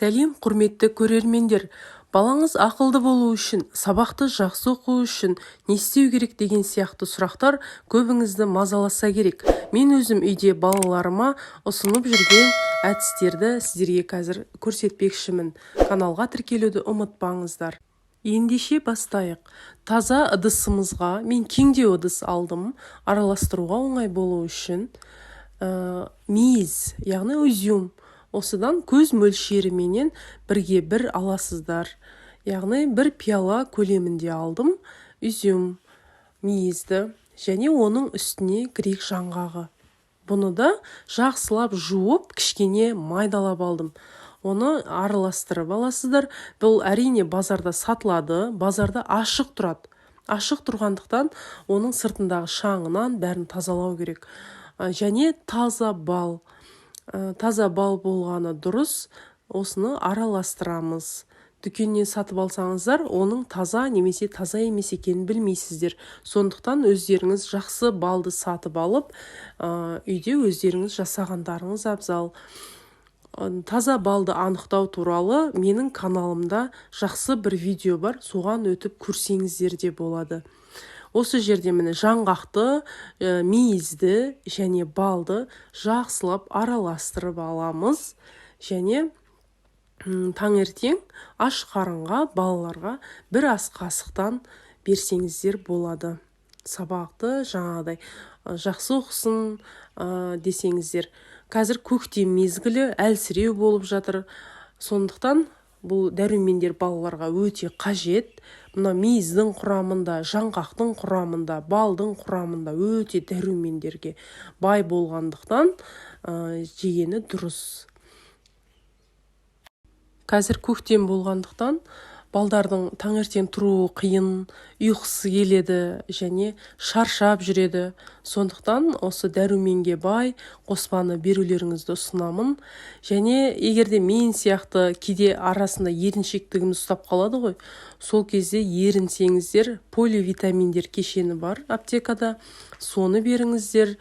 Сәлем, құрметті көрермендер! Балаңыз ақылды болу үшін, сабақты жақсы оқу үшін не істеу керек деген сияқты сұрақтар көбіңізді мазаласа керек. Мен өзім үйде балаларыма ұсынып жүрген әдістерді сіздерге қазір көрсетпекшімін. Каналға тіркелуді ұмытпаңыздар. Ендеше, бастайық. Таза ыдысымызға, мен кеңдеу ыдыс алдым араластыруға оңай болу үшін, мейіз, яғни изюм, осыдан көз мөлшеріменен бірге бір аласыздар, яғни бір пиала көлемінде алдым изюм, мейізді және оның үстіне грек жаңғағы. Бұны да жақсылап жуып, кішкене майдалап алдым. Оны араластырып аласыздар. Бұл, әрине, базарда сатылады. Базарда ашық тұрады. Ашық тұрғандықтан, оның сыртындағы шаңынан бәрін тазалау керек. Және таза бал. Таза бал болғаны дұрыс. Осыны араластырамыз. Дүкеннен сатып алсаңыздар, оның таза немесе таза емес екенін білмейсіздер. Сондықтан өздеріңіз жақсы балды сатып алып, үйде өздеріңіз жасағандарыңыз абзал. Таза балды анықтау туралы менің каналымда жақсы бір видео бар, соған өтіп көрсеңіздер де болады. Осы жерде, міне, жаңғақты, мейізді және балды жақсылап араластырып аламыз және таңертең аш қарынға балаларға бір ас қасықтан берсеңіздер болады. Сабақты жаңағыдай жақсы оқысын десеңіздер. Қазір көктем мезгілі, әлсіреу болып жатыр, сондықтан бұл дәрумендер балаларға өте қажет. Мына мейіздің құрамында, жаңғақтың құрамында, балдың құрамында өте дәрумендерге бай болғандықтан, жегені дұрыс. Қазір көктем болғандықтан, балдардың таңертең тұруы қиын, ұйқысы келеді және шаршап жүреді. Сондықтан осы дәруменге бай қоспаны берулеріңізді ұсынамын. Және егер де мен сияқты кейде арасында еріншектігіміз ұстап қалады ғой, сол кезде ерінсеңіздер, поливитаминдер кешені бар аптекада, соны беріңіздер.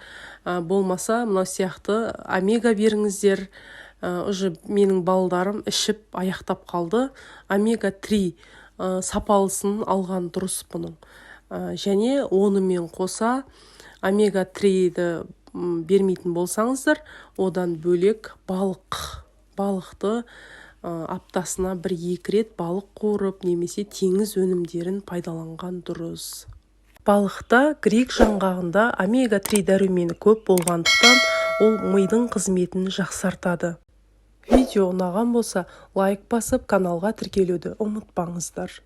Болмаса мынау сияқты омега беріңіздер. Уже менің балдарым ішіп аяқтап қалды. Омега 3 сапалысын алған дұрыс бұның. Және онымен қоса омега 3-ді бермейтін болсаңыздар, одан бөлек балықты, аптасына бір екі рет балық қуырып немесе теңіз өнімдерін пайдаланған дұрыс. Балықта, грек жаңғағында омега 3 дәрумені көп болғандықтан, ол мидың қызметін жақсартады. Видео ұнаған болса, лайк басып, каналға тіркелуді ұмытпаңыздар.